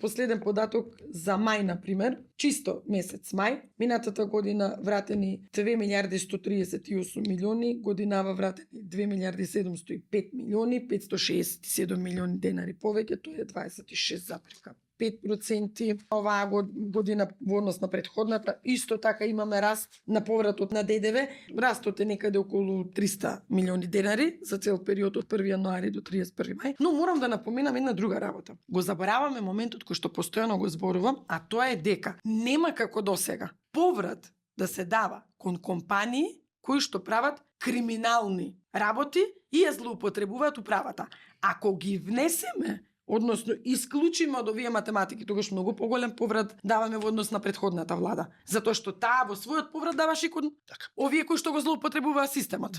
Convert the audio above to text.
Последен податок за мај, например, чисто месец мај, минатата година вратени 2 милиарди 138 милиони, годинава вратени 2 милиарди 705 милиони, 567 милиони денари повеќе, тоа е 26,5%. Оваа година во однос на претходната, исто така имаме раст на повратот на ДДВ. Растот е некаде околу 300 милиони денари за цел период од 1 јануари до 31 мај. Но морам да напоменам една друга работа. Го забораваме моментот кој што постојано го зборувам, а тоа е дека нема како досега поврат да се дава кон компании кои што прават криминални работи и ја злоупотребуваат управата. Ако ги внесеме, односно исклучиме од овие математики, тогаш многу поголем поврат даваме во однос на претходната влада, затоа што таа во својот поврат даваше и кон овие кои што го злоупотребуваат системот.